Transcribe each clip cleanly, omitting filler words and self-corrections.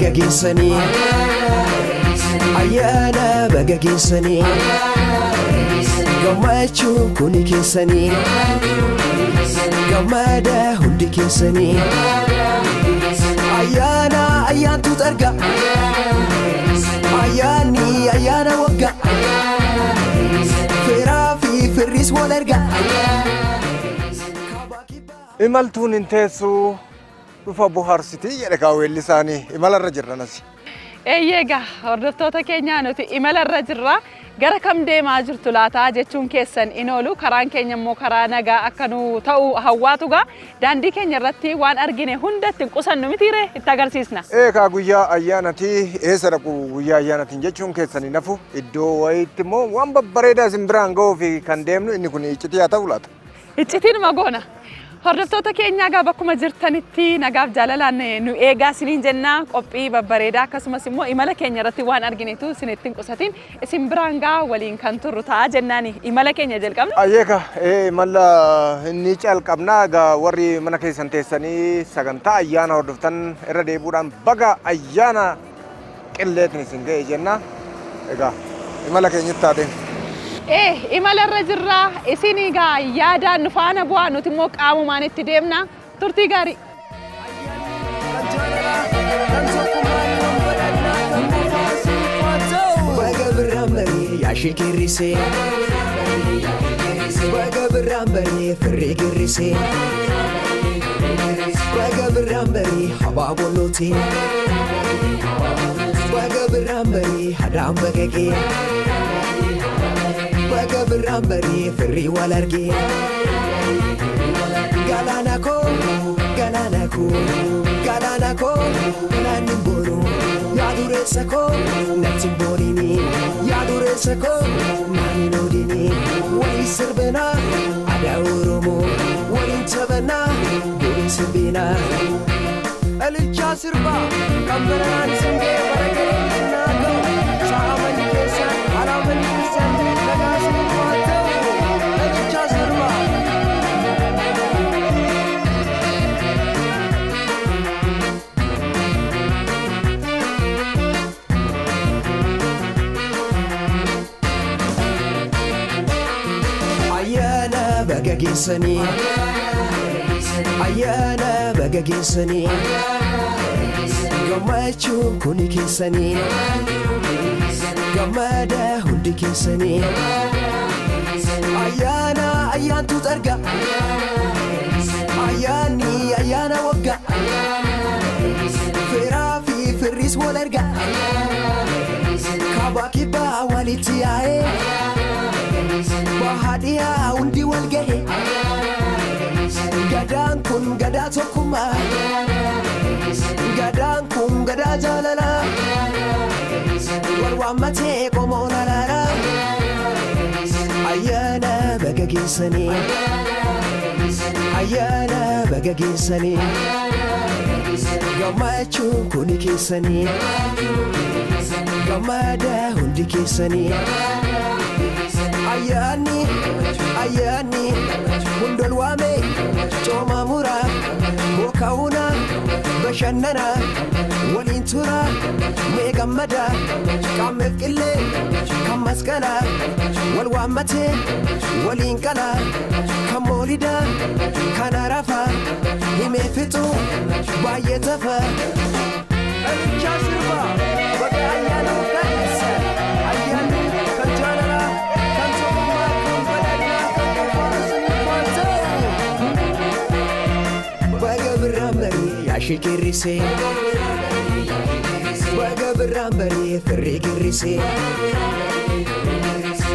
baga geessanii, ayyaana baga geessanii, gammachuun kuni keessanii, gammada hundi keessanii. Ayyaana ayyaantu arga, ayyaanni ayyaana wagga, firaa fi firris wal arga. Imaltuun hin teessuu, dhufa bohaarsitii jedhe kaa weellisaanii. Imalarra jirra nasi. Eeyyee, egaa hordoftoota keenyaa, nuti imalarra jirra. Gara kam deemaa jirtu laataa jechuun keessan in oolu. Karaan keenya immoo karaa nagaa akka nu ta'u hawwaatu gaa daandii keenya irratti waan argine hunda ittiin qusannu mitiire itti agarsiisna. Eegaa, guyyaa ayyaanatii eessa dhaqu guyyaa ayyaanatiin jechuun keessan hin hafu. Iddoo wayiitti immoo waan babbareedaa isin biraan ga'uu fi kan deemnu inni kun iccitii haa ta'u laata. Iccitiinuma goona. Hordoftoota keenyaa, egaa bakkuma jirtanitti nagaaf jaalalaan nu eegaa isiniin jenna. Qophii babbareedaa akkasumas immoo imala keenya irratti waan arginetu isinitti hin qusatin isin biraan gaa waliin kan turru ta'a jennaani imala keenya jalqabna. Ayyeeka, imala inni calqabnaa. Egaa warri mana keessan teessanii sagantaa ayyaana hordoftan, irra deebi'uudhaan baga ayyaana qilleetiin isin ga'e jenna. Egaa imala keenyatti haa deemu. Imala irra jirra. Isin egaa yaadaan nu faana bu'aa, nuti immoo qaamumaan itti deemna. Turtii gaarii. Kan jaalalaa, kan tokkummaa, kan badhaadhinaa, kan buufaa siifaa ta'u. Baga birraan barii yaashee kirrisee. Baga birraan barii firree girrisee. Baga birraan barii habaaboo lootee. Baga birraan barii hadaan baqaqee. Baga birraan barii firrii wal argee. Galaana koo, galaana koo, galaana koo, galaanni boonu. Yaa dureessa koo, natti hin boonini. Yaa dureessa koo, naan hin oodini. Waliin sirbinaa aadaa Oromoo, waliin taphannaa, waliin sirbinaa. Ililchaa sirbaa kan baranaan isin ga'e, bara gareen isin haa ga'u. Sa'a manni keessan, alaa manni keessan nagaa isiniif haa ta'u. Ililchaa sirbaa. Ayyaana baga geessanii, ayyaana baga geessanii, gammachuun kuni keessanii, gammada hundi keessanii. Ayyaana ayyaantu arga, ayyaanni ayyaana wagga, firaa fi firris wal arga, kaabaa kibbaa walitti yaa'ee, bahaa dhiyaa hundi wal gahe. Gadaan kun gadaa tokkummaa, gadaan kun gadaa jaalalaa, wal waammatee qomoon alaalaa. Ayyaana baga geessanii, ayyaana baga geessanii, gammachuun kuni keessanii, gammada hundi keessanii. Ayyaanni ayyaanni hundol waame, cooma muraa, bookaa'uuna, bashannana waliin tura, mee gammada. Qaammeef qillee kan masqalaa wal waammatee waliin qalaa, kan moolidaa kan arafaa himee fixuu baay'ee tafa. Ililchaa sirbaa, baga ayyaana waggaa geessan. Ayyaanni kan jaalalaa, kan tokkummaa, kan badhaadhinaa, kan qofaa isiniif haa ta'u. Baga birraan barii yaashee kirrisee. Baga birraan barii firree girrisee.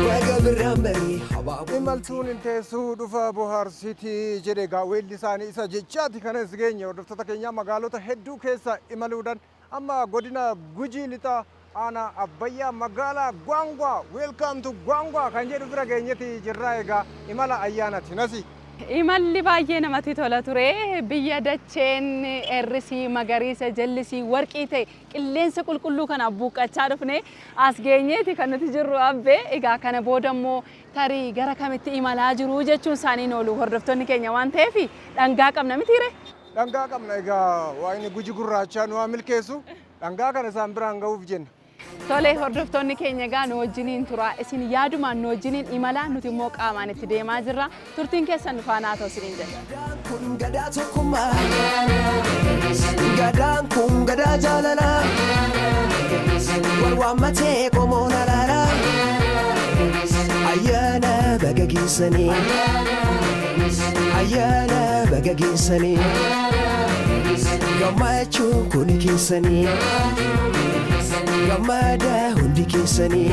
Baga birraan barii habaaboo. Imaltuun hin teessuu, dhufa bohaarsitii jedhe egaa weelli isaanii isa jechaati. Kanas geenye, hordoftoota keenyaa, magaalota hedduu keessa imaluudhaan amma godina Gujii Lixaa, aanaa Abbayyaa, magaalaa Gwaangwaa, "Welcome to Gwaangwaa" kan jedhu bira geenyeti jirraa. Egaa imala ayyaanati nasi. Imalli baay'ee namatti tola ture. Biyya dacheen errisii magariisa, jallisii warqii ta'e, qilleensa qulqulluu kana buuqqachaa dhufne as geenyeeti kan nuti jirru, abbee. Egaa kana booda immoo tarii gara kamitti imalaa jiru jechuun isaanii oolu hordoftoonni keenya waan ta'eef dhangaa qabna mitiire. Dhangaa qabna. Egaa waaqni Guji gurraachaa nu haa milkeessu. Dhangaa kana isaan biraan ga'uuf jenna. Tole, hordoftoonni keenya, egaa nu wajjiniin tura. Isin yaadumaan nu wajjiniin imalaa, nuti immoo qaamaan itti deemaa jirra. Turtiin keessan nu faana haa ta'u isiniin jedha. Kun gadaa tokkummaa, gadaan kun gadaa jaalalaa, wal waammatee qomoon araaraa. Ayyaana baga geessanii, ayyaana baga geessanii, gammachuun kun keessanii, gammada hundi keessanii.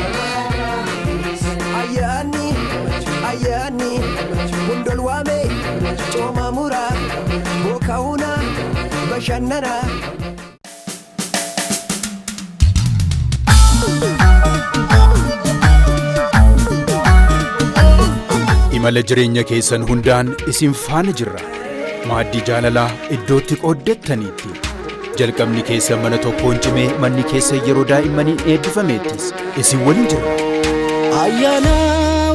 Ayyaanni, ayyaanni hundol waame, cooma muraa, booka'uuna bashannanaa. Imala jireenya keessan hundaan isin faana jirra. Maaddii jaalalaa iddootti qooddattaniitti. Jalqabni keessan mana tokkoon cimee manni keessa yeroo daa'immaniin eebbifameettis isin waliin jirra. Ayyaana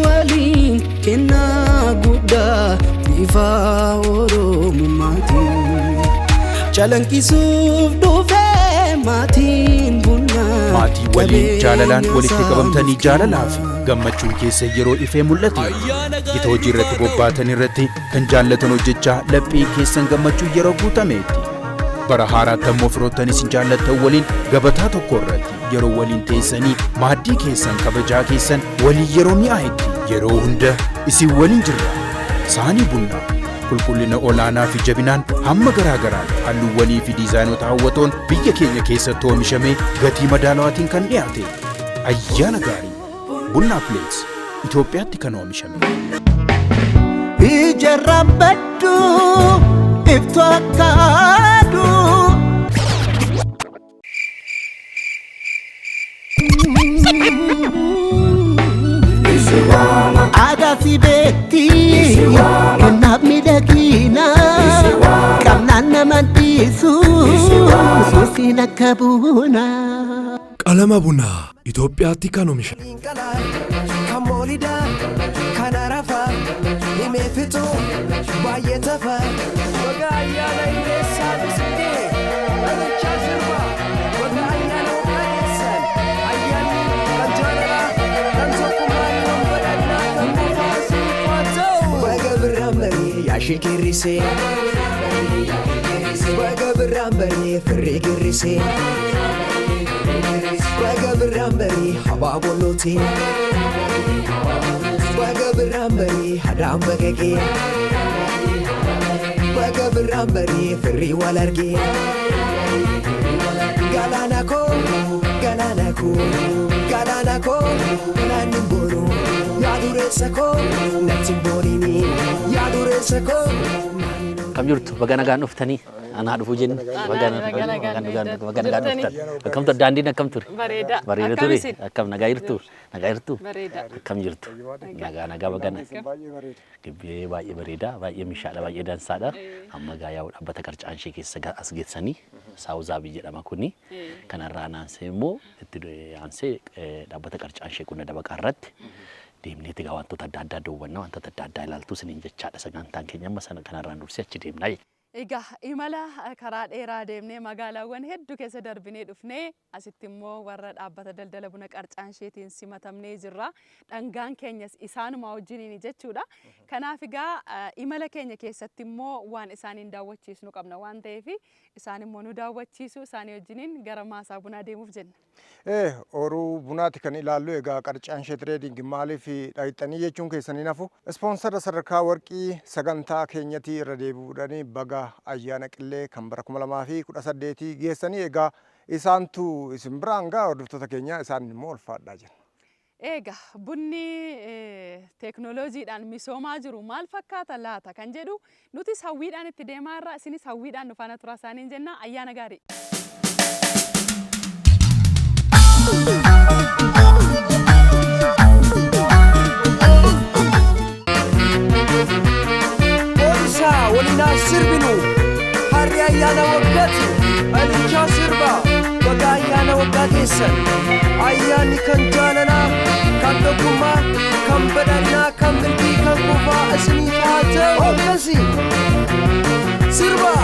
waliin kennaa guddaa bifa Oromummaatiin calanqisuuf dhufee maatiin bunaa. Maatii waliin jaalalaan walitti qabamtanii jaalalaa fi gammachuun keessa yeroo ifee mul'ate. Gita hojii irratti bobbaatan irratti kan jaallatan hojjechaa laphee keessan gammachuu yeroo guutameetti. Bara haaraatti ammoo firoottan isin jaallattan waliin gabataa tokko irratti yeroo waliin teessanii maaddii keessan kabajaa keessan waliin yeroo mi'aayetti yeroo hunda isin waliin jirra. Saanii bunnaa qulqullina olaanaa fi jabinaan hamma garaa garaan halluuwwanii fi diizaayinoota hawwatoon biyya keenya keessatti oomishamee gatii madaalawaatiin kan dhiyaate. Ayyaana gaarii! Bunnaa Plates, Itoophiyaatti kan oomishame. Ijarraan baddu iftu akka aduu. Aadaa fi beektii kennaaf miidhagina qabnaan nama dhiisu suusiin akka bunaa. Qalama bunaa, Itoophiyaatti kan oomishame. Kan moolidaa kan arafaa himee fixuu baay'ee tafa. Baga ayyaana Irreessaa isin gahe, dhalichaa sirbaa. Baga ayyaana waggaa geessan. Ayyaanni kan jaalalaa, kan tokkummaa, kan badhaadhinaa, kan buufaa isiniif haa ta'u. Baga birraan barii yaashii kirrisee. Baga birraan barii firrii girrisee. Baga birraan barii habaaboo lootee. Baga birraan barii hadaan bagagee. Baga birraan barii firrii wal argee. Galaana koo, galaana koo, galaana koo, galaanni boonu. Yaa dureessa koo, natti hin boonini. Yaa dureessa koo. Kam jirtu? Baga nagaan dhuftanii. Anaa dhufuu jennu. Baga Baga nagaan baga nagaan jirtanii. dhuftan. Akkam ture daandiin, akkam ture? Bareeda. Bareeda Akkam ture. isin? Akkam, nagaa jirtu? Nagaa jirtu? Bareeda. Akkam jirtu? Nagaa, nagaa, baga Baay'ee bareeda. Gibbee baay'ee bareeda, baay'ee mishaadha, baay'ee dansaadha. Amma gaa yaa'u dhaabbata qarcaan ishee keessa as geessanii Saawuzaabii jedhama kuni. Kanarraa aansee immoo itti aansee dhaabbata qarcaan ishee qonna dabaqaa irratti deemneeti gaa wantoota adda addaa daawwanna, wantoota adda addaa ilaaltu isiniin jechaadha. Sagantaan keenya amma sana kanarraan dursee achi deemnaa jechuudha. Egaa imala karaa dheeraa deemnee magaalaawwan hedduu keessa darbinee dhufnee asitti immoo warra dhaabbata daldala buna qarcaan isheetiin simatamnee jirra. Dhangaan keenyas isaanuma wajjiniin jechuudha. Kanaaf egaa imala keenya keessatti immoo waan isaaniin daawwachiisnu qabna waan ta'eef isaan immoo nu daawwachiisu, isaanii wajjiniin gara maasaa bunaa deemuuf jenna. Ooruu bunaati kan ilaallu. Egaa Qarcaan Shee Trading maaliif dhayixanii jechuun keessanii nafu. Ispoonsara sadarkaa warqii sagantaa keenyatii irra deebi'uudhaan baga ayyaana qillee kan bara 2018 geessanii. Egaa isaantu isin biraan gaa, hordoftoota keenya, isaan immoo ulfaadhaa jenna. Egaa bunni teeknooloojiidhaan misoomaa jiru maal fakkaata laata kan jedhu nutis hawwiidhaan itti deemaa irra, isinis hawwiidhaan nu faana turaa isaaniin jenna. Ayyaana gaarii. Oolisaa waliinaa sirbinu, harri ayyaana waggaati, dhalichaa sirbaa. Baga ayyaana waggaa geessan. Ayyaanni kan jaalalaa, kan tokkummaa, kan badhaadhinaa, kan milkii, kan kuufaa isiniif haa ta'u. Akkasi sirbaa.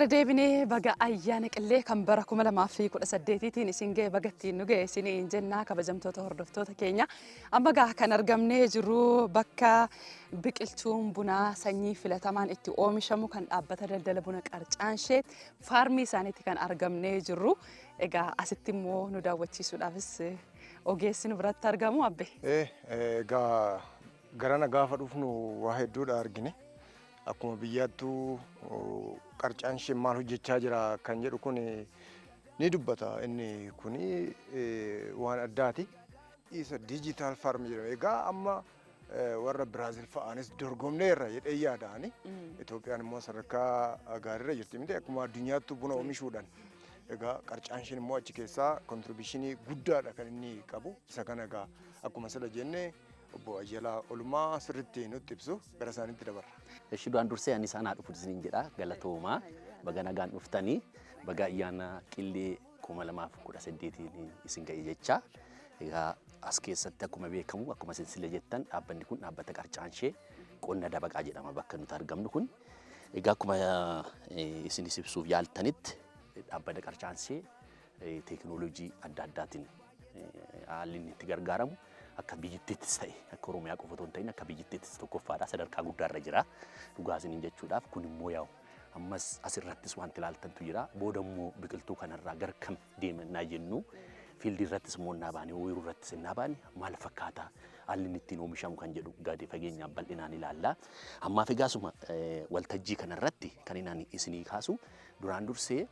Irra deebinee baga ayyaana Qillee kan bara 2018tiin isin ga'e, baga ittiin nu ga'e isiniin jennaa, kabajamtoota hordoftoota keenya. Amma gaa kan argamnee jirru bakka biqiltuun bunaa sanyii filatamaan itti oomishamu kan dhaabbata daldala buna Qarcaanshee faarmii isaaniitti kan argamnee jirru. Egaa asitti immoo nu daawwachiisuudhaafis ogeessi nu biratti argamu, Abbe. Egaa garana gaafa dhufnu waa hedduudha argine. Akkuma biyyaattuu Qarcaan ishee maal hojjechaa jira kan jedhu kun ni dubbata. Inni kun waan addaati. Isa digital farm jedhama. Egaa amma warra Biraazil fa'aanis dorgomneerra jedhee yaada'ani. Itoophiyaan immoo sadarkaa gaariirra jirti miti, akkuma addunyaattuu buna oomishuudhaan. Egaa Qarcaan isheen immoo achi keessaa contribution guddaadha kan inni qabu. Isa kana egaa akkuma sila jenne obbo Ayyalaa Olumaa sirriitti nutti ibsu, gara isaaniitti dabarra. Eshi, duraan dursee ani isaan haa dhufu isiniin jedha. Galatoomaa, baga nagaan dhuftanii, baga ayyaana Qillee 2018n isin ga'e jecha. Egaa as keessatti akkuma beekamu, akkuma isin sila jettan, dhaabbanni kun dhaabbata Qarcaanshee Qonna Dabaqaa jedhama bakka nuti argamnu kun. Egaa akkuma isinis ibsuuf yaaltanitti, dhaabbata Qarcaanshee teekinooloojii adda addaatiin haalli inni itti gargaaramu akka biyyattiittis ta'e, akka Oromiyaa qofa otoo hin ta'in akka biyyattiittis tokkoffaadha, sadarkaa guddaarra jira dhugaa isiniin jechuudhaaf. Kun immoo yaa'u ammas asirrattis wanti ilaaltantu jira. Booda immoo biqiltuu kanarraa gara kam deemannaa jennu, field irrattis immoo innaa baane, ooyiruu irrattis innaa baane maal fakkaata haalli inni ittiin oomishamu kan jedhu gadi fageenyaan bal'inaan ilaalla. Ammaaf egaa asuma waltajjii kanarratti kan inni isinii kaasu, duraan dursee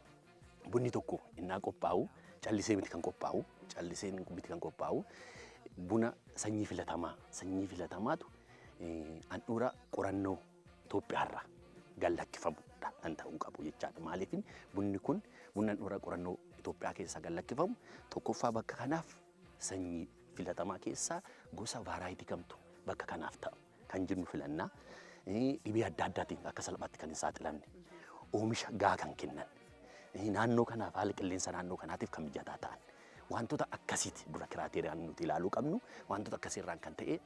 bunni tokko innaa qophaa'u callisee miti kan qophaa'u, callisee miti kan qophaa'u. Buna sanyii filatamaa, sanyii filatamaatu handhuura qorannoo Itoophiyaarraa gad lakkifamudha kan ta'uu qabu jechaadha. Maaliif bunni kun bunni handhuura qorannoo Itoophiyaa keessaa gad lakkifamu? Tokkoffaa, bakka kanaaf sanyii filatamaa keessaa gosa variety kamtu bakka kanaaf ta'a kan jennu filannaa. Dhibee adda addaatiin akka salphaatti kan hin saaxilamne, oomisha gahaa kan kennan, naannoo kanaaf, haala qilleensa naannoo kanaatiif kan mijataa ta'an, wantoota akkasiiti dura criteriaan nuti ilaaluu qabnu. Wantoota akkasiirraan kan ta'e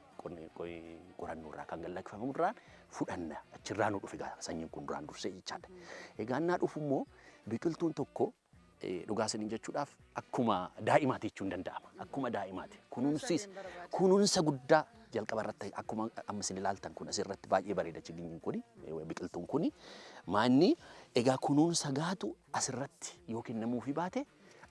qorannoo irraa kan gad lakkifamu irraan fudhanna. Achirraa nu dhufe sanyiin kun duraan dursee jechaadha. Egaa innaa dhufu immoo biqiltuun tokko, dhugaa isiniin jechuudhaaf, akkuma daa'imaati jechuun danda'ama. Akkuma daa'imaati. Kunuunsis kunuunsa guddaa jalqaba irratti, akkuma amma isin ilaaltan kun asirratti baay'ee bareeda chiginyiin kuni, biqiltuun kuni maanni. Egaa kunuunsa gaatu asirratti yoo kennamuufi baate,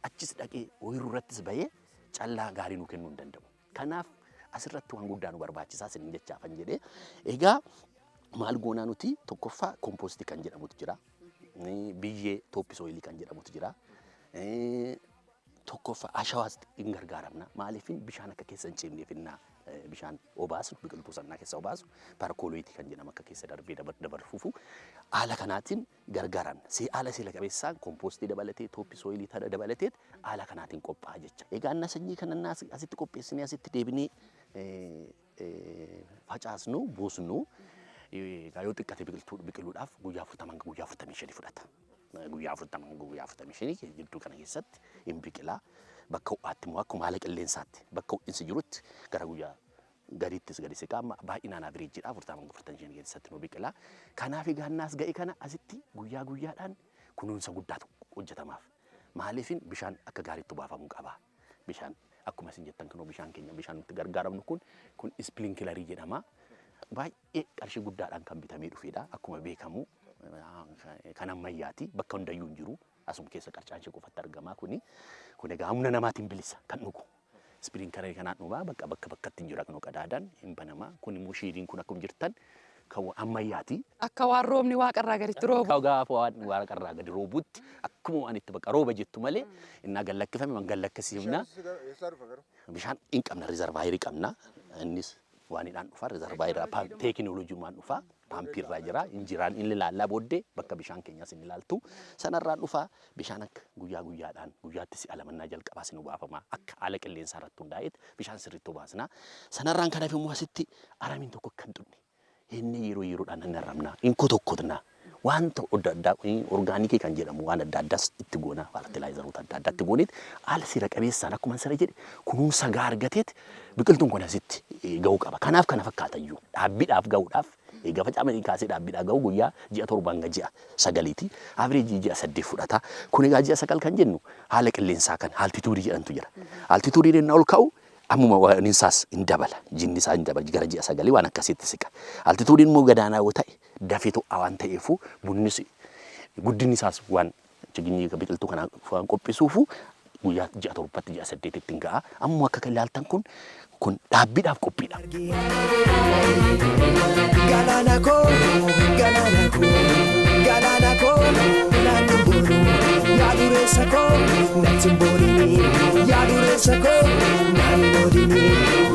achis dhaqee ooyiruu irrattis bahee callaa gaarii nu kennuu hin danda'u. Kanaaf asirratti waan guddaa nu barbaachisaa isiniin jechaafan jedhee. Egaa maal goonaa nuti? Tokkoffaa compost kan jedhamutu jira. Biyyee top soil kan jedhamutu jira. Tokkoffaa ashawaas hin gargaaramna. Maaliif? Bishaan akka keessa hin ceemneef innaa bishaan obaasnu, biqiltuu sannaa keessa obaasu, percolate kan jedhamu akka keessa darbee dabarfuufu haala kanaatiin gargaaramna. Haala seera qabeessaan compost dabalatee, top soil dabalatee haala kanaatiin qophaa'a jecha. Egaa innaa sanyii kana asitti qopheessinee asitti deebinee facaasnu, buusnu, egaa yoo xiqqate biqiltuu biqiluudhaaf guyyaa 40 hanga guyyaa 45 fudhata. Guyyaa 40 hanga guyyaa 45 gidduu kana keessatti hin biqilaa. Bakka ho'aatti immoo akkuma haala qilleensaatti bakka ho'insi jirutti gara guyyaa gadiittis gadi siqaa, amma baay'inaan averageiidha 40 hanga 45 keessatti nu biqilaa. Kanaaf egaa innaas ga'e kana asitti guyyaa guyyaadhaan kunuunsa guddaatu hojjetamaaf. Maaliifin bishaan akka gaariitti baafamuu qaba. Bishaan akkuma isin jettan kunoo bishaan keenya, bishaan nuti gargaaramnu kun sprinkler jedhama. Baay'ee qarshii guddaadhaan kan bitamee dhufedha. Akkuma beekamu kan ammayyaati. Bakka hundayyuu hin jiru. Asuma keessa Qarcaanshee qofatti argama kuni. Kun egaa humna namaatiin bilisa kan dhugu. Sprinkler kanaan dhugaa bakka bakka bakkatti hin jira, kan qadaadaan hin banamaa. Kun immoo shadeiin kun akkuma jirtan kan ammayyaati. Akka waan roobni waaqarraa gaditti roobu. Gaafa waan waaqarraa gadi roobutti akkuma waan itti bakka rooba jettu malee innaa gad lakkifame waan gad lakkisiifna. Eessaa dhufa garuu? Bishaan hin qabna, reservoir qabna. Innis waanidhaan dhufa, reservoir teekinooloojiimaan dhufa. Paampiirraa jira, injiraan inni ilaallaa booddee bakka bishaan keenyas inni ilaaltu. Sanarraan dhufa bishaan. Akka guyyaa guyyaadhaan, guyyaatti si'a lamannaa jalqabaa sin obaafama. Akka haala qilleensaa irratti hundaa'eet bishaan sirriitti obaasna. Sanarraan kanaaf immoo asitti aramiin tokko akka hin xunne inni yeroo yeroodhaan hin arramna, hin kotokkotna. Wanta adda addaa organic kan jedhamu waan adda addaas itti goona, fertilizeroota adda addaa itti gooneet haala seera qabeessaan, akkuma sira jedhe, kunuunsa gahaa argateet biqiltuun kun asitti ga'uu qaba. Kanaaf kana fakkaata iyyuu dhaabbiidhaaf ga'uudhaaf Egaa facaafamanii kaasee dhaabbiidhaa ga'u guyyaa ji'a 7 hanga ji'a 9ti. Average ji'a 8 fudhata. Kun egaa ji'a 9 kan jennu haala qilleensaa kan altitude jedhantu jira. Altitude inni ol ka'u ammuma waan isaas hin dabala. Jinni isaa hin dabala, gara ji'a 9 waan akkasiitti siqa. Altitudeiin immoo gadaanaa yoo ta'e dafee to'aa waan ta'eefu, bunnis guddinni isaas waan chiginyii biqiltuu kanaa waan qophisuufu guyyaa ji'a 7tti, ji'a 8tti hin ga'a. Ammoo akka kan ilaaltan kun dhaabbiidhaaf qophiidha. Galaana koo, galaana koo, galaana koo, naanni boonu, yaa dureessa koo, natti hin boonini, yaa dureessa koo, naan hin oodini,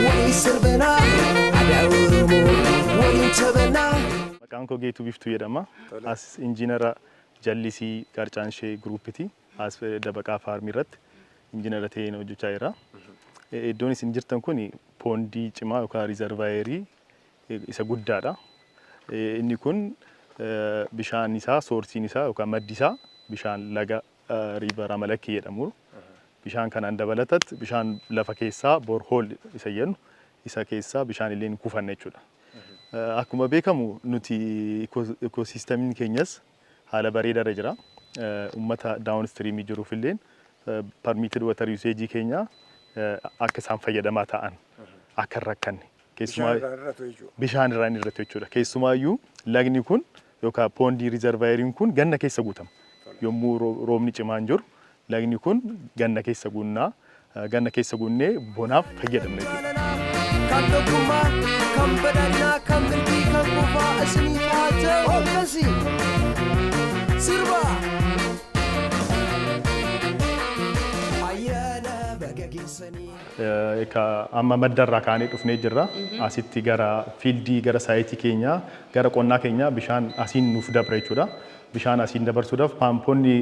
waliin sirbinaa, aadaa Oromoo, waliin taphanaa. Maqaan koo Geetuu Biftuu jedhama. As injiinara jallisii Qarcaanshee Groupiti. As Dabaqaa Farmii irratti injiinara ta'een hojjechaa jira. Iddoon isin jirtan kun pondii cimaa yookaan reservoirii isa guddaadha. Inni kun bishaan isaa, sourceiin isaa yookaan maddi isaa bishaan laga River Amalakkii jedhamu. Bishaan kanaan dabalatatti bishaan lafa keessaa, borehole isa jennu, isa keessaa bishaan illee ni kuufanna jechuudha. Akkuma beekamu nuti ecosystemiin keenyas haala bareedaarra jira. Uummata downstreamii jiruuf illee permitted water usage keenya akka isaan fayyadamaa ta'an, akka hin rakkanne, keessumaa bishaan irraa inni irratti jechuudha. Keessumaayyuu lagni kun yookaan pondii reservoiriin kun ganna keessa guutama. Yommuu roobni cimaan jiru lagni kun ganna keessa guunnaa, ganna keessa guunnee bonaaf fayyadamna jechuudha. Kan tokkummaa, kan badhaadhinaa, kan milkii, kan kuufaa isiniif haa ta'u. Akkasii sirba. Ayyaana baga geessanii. Amma maddarraa kaanee dhufnee jirra. Asitti gara fieldii, gara siteii keenyaa, gara qonnaa keenyaa bishaan asiin nuuf dabra jechuudha. Bishaan asiin dabarsuudhaaf pumponni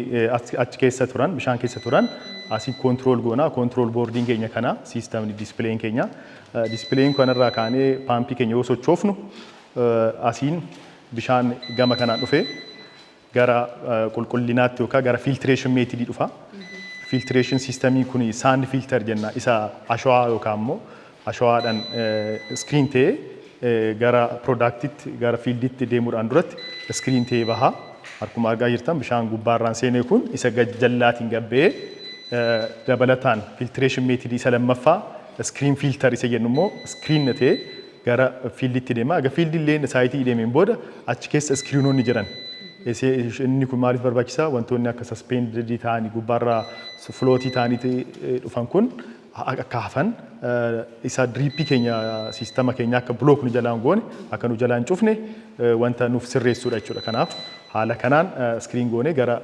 achi keessa turan, bishaan keessa turan asii control goona. Control boardiin keenya kana, systemni displayn keenya. Displayn kanarraa kaanee pumpii keenya yoo sochoofnu asiin bishaan gama kanaan dhufee gara qulqullinaatti yookaan gara filtration methodii dhufa. Filtration systemii kun sand filter jenna, isa ashawaa yookaan immoo ashawaadhaan screen ta'ee gara productitti, gara fielditti deemuudhaan duratti screen ta'ee baha. Akkuma argaa jirtan bishaan gubbaarraan seenee kun isa jallaatiin gabbee dabalataan filtration methodii isa lammaffaa, screen filter isa jennu immoo, screen ta'ee gara fielditti deema. Egaa fieldii illee siteii deemeen booda achi keessa screenoonni jiran. Inni kun maaliif barbaachisaa? Wantoonni akka suspendedii ta'anii gubbaarraa floatii ta'anii dhufan kun akka hafan, isa dripii keenya, systema keenya akka block nu jalaan goone, akka nu jalaan cufne wanta nuuf sirreessuudha jechuudha. Kanaaf haala kanaan screen goone gara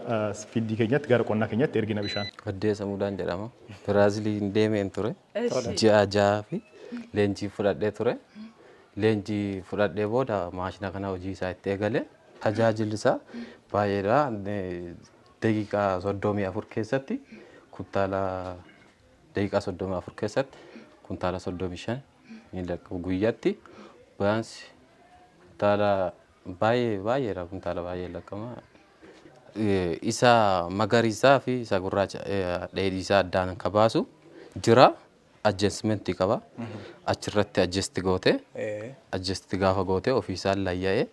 fieldii keenyatti, gara qonnaa keenyatti ergina bishaan. Baddeessa Mudaan jedhama. Biraaziliin deemeen ture. Ji'a 6 fi leenjii fudhadhee ture. Leenjii fudhadhee booda maashina kana hojii isaa itti eegale. Tajaajilli isaa baay'eedha. Daqiiqaa 34 keessatti kuntaala, daqiiqaa 34 keessatti kuntaala 35 ni laqqabu guyyaatti. Baansi kuntaala baay'ee baay'eedha, kuntaala baay'ee laqqama. Isa magariisaa fi isa gurraacha dheedhii isaa addaan kan baasu jira. Adjustmentii qaba. Achirratti adjust goote, adjust gaafa goote ofiisaan layya'ee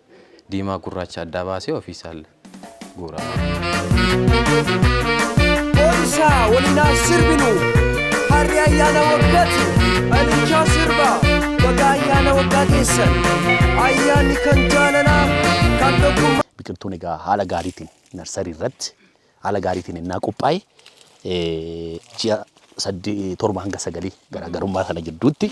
diimaa gurraacha addaa baasee ofiisaan guura. Boorisaa waliinaa sirbinu, harri ayyaana waggaati, alichaa sirba, baga ayyaana waggaa geessan, ayyaanni kan jaalalaa, kan tokkummaa. Biqiltuun egaa haala gaariitiin nursery irratti haala gaariitiin innaa qophaa'e ji'a 7 hanga 9 garaagarummaa kana gidduutti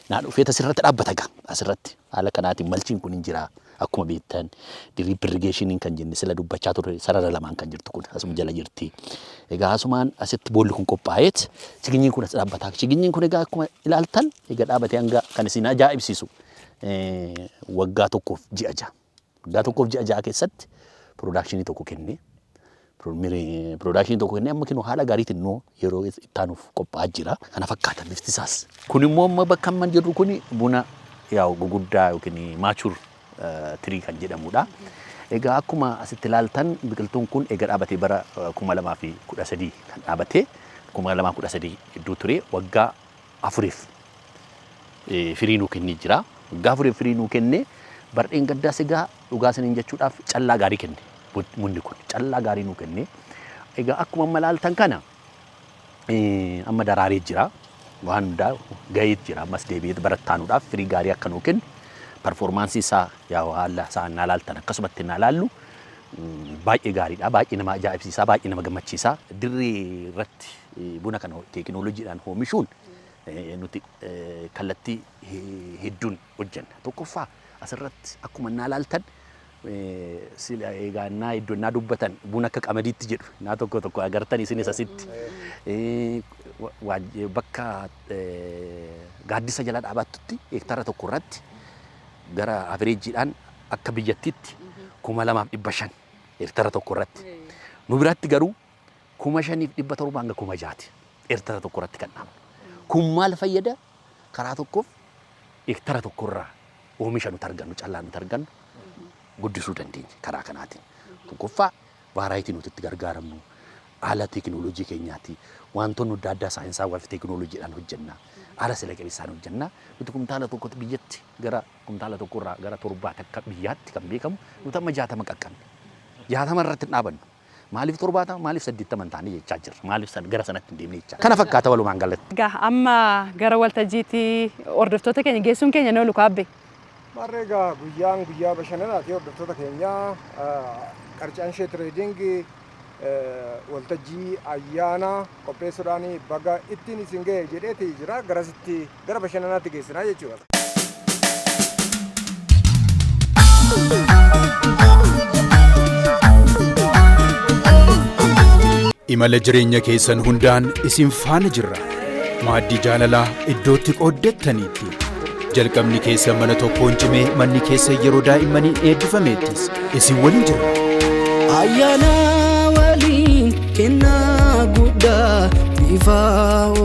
naa dhufeet asirratti dhaabbata. Gaa asirratti haala kanaatiin mulchiin kun hin jira. Akkuma beektan drip irrigationiin kan jenne sila dubbachaa turre sarara lamaan kan jirtu kun asuma jala jirti. Egaa asumaan asitti boolli kun qophaa'eet chiginyiin kun as dhaabbata. Chiginyiin kun egaa akkuma ilaaltan egaa dhaabatee hanga kan isin ajaa'ibsiisu waggaa 1f ji'a 6. Waggaa 1f ji'a 6 keessatti productionii tokko kennee, productionii tokko kennee, amma kinoo haala gaariitiin immoo yeroo itti aanuuf qophaa'aa jira. Kana fakkaata bifti isaas. Kun immoo amma bakka amma jirru kun buna yaa'u guguddaa yookiin mature tree kan jedhamudha. Egaa akkuma asitti ilaaltan biqiltuun kun egaa dhaabatee bara 2013 kan dhaabatee, 2013 gidduu ture, waggaa 4f firii nuu kennee jira. Waggaa 4f firii nuu kennee Bardheen gaddaas egaa dhugaa isiniin jechuudhaaf callaa gaarii kenne. Bunni kun callaa gaarii nuu kenne. Egaa akkuma amma ilaaltan kana amma daraaree jira. Waan hundaa gahee jira. Ammas deebi'ee barattaanuudhaaf firii gaarii akka nuu kennu performance isaa yaa haala isaa naa ilaaltan akkasumatti naa ilaallu baay'ee gaariidha. Baay'ee nama ajaa'ibsiisaa, baay'ee nama gammachiisaa. Dirree irratti buna kana teekinooloojiidhaan oomishuun nuti kallattii hedduun hojjenna. Tokkoffaa, asirratti akkuma naa ilaaltan, sila egaa naa iddoo naa dubbatan buna akka qamadiitti jedhu naa tokko tokko agartan isinis asitti. Bakka gaaddisa jala dhaabattutti heektara tokko irratti gara average-iidhaan akka biyyattiitti 2500 heektara tokko irratti. Nu biratti garuu 5700 hanga 6000ti heektara tokko irratti kan dhaabnu. Kun maal fayyada? Karaa tokkoof heektara tokkorraa oomisha nuti argannu, callaa nuti argannu guddisuu dandeenya karaa kanaatiin. Tokkoffaa, variety nuti itti gargaaramnu, haala teekinooloojii keenyaati, wantoonni adda addaa saayinsaawaa fi teekinooloojiidhaan hojjenna, haala sila qabeessaan hojjenna. Nuti kumtaala tokkotti biyyatti gara kumtaala tokkorraa gara torbaa takka biyyaatti kan beekamu, nuti amma 60 qaqqabne. 60 irratti hin dhaabannu. Maaliif 70, maaliif 80 hin taane jechaa jirra. Maaliif gara sanatti hin deemne jechaa. Kana fakkaata walumaan galatti. Egaa amma gara waltajjiitti hordoftoota keenya geessuun keenya ni oolu kaabbe. Marree, egaa guyyaan guyyaa bashannanaati. Hordoftoota keenyaa, Qarcaan Trading waltajjii ayyaanaa qopheessuudhaan baga ittiin isin ga'e jedheeti jira. Garasitti gara bashannanaatti geessinaa jechuudha. Imala jireenya keessan hundaan isin faana jirra. Maaddii jaalalaa iddootti qooddattaniitti. Jalqabni keessan mana tokkoon cimee manni keessa yeroo daa'immaniin eebbifameettis isin waliin jirra. Ayyaana waliin kennaa guddaa bifa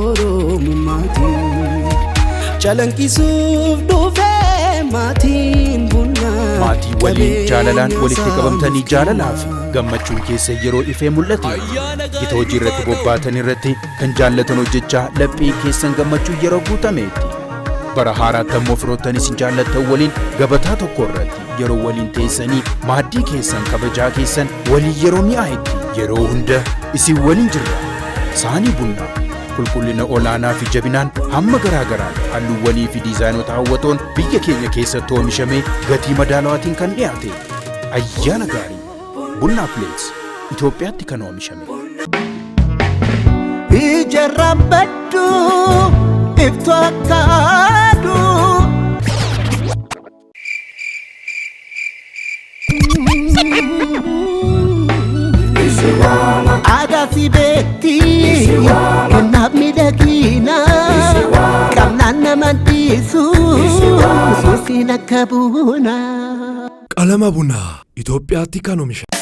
Oromummaatiin calanqisuuf dhufee maatiin bunaa. Maatii waliin jaalalaan walitti qabamtanii jaalalaa fi gammachuun keessa yeroo ifee mul'ate. Gita hojii irratti bobbaatan irratti kan jaallatan hojjechaa laphee keessan gammachuu yeroo guutameetti. Bara haaraatti ammoo firoottan isin jaallattan waliin gabataa tokko irratti yeroo waliin teessanii maaddii keessan kabajaa keessan waliin yeroo mi'aayetti yeroo hunda isin waliin jirra. Saanii bunnaa qulqullina olaanaa fi jabinaan hamma garaa garaan halluuwwanii fi diizaayinoota hawwatoon biyya keenya keessatti oomishamee gatii madaalawaatiin kan dhiyaate. Ayyaana gaarii! Bunnaa Plates, Itoophiyaatti kan oomishame. Ijarraan badduu iftuu akka aduu. Aadaa si beekti kennaaf miidhagina qabnaan nama dhiisu suusiin akka bunaa. Qalama bunaa, Itoophiyaatti kan oomishame.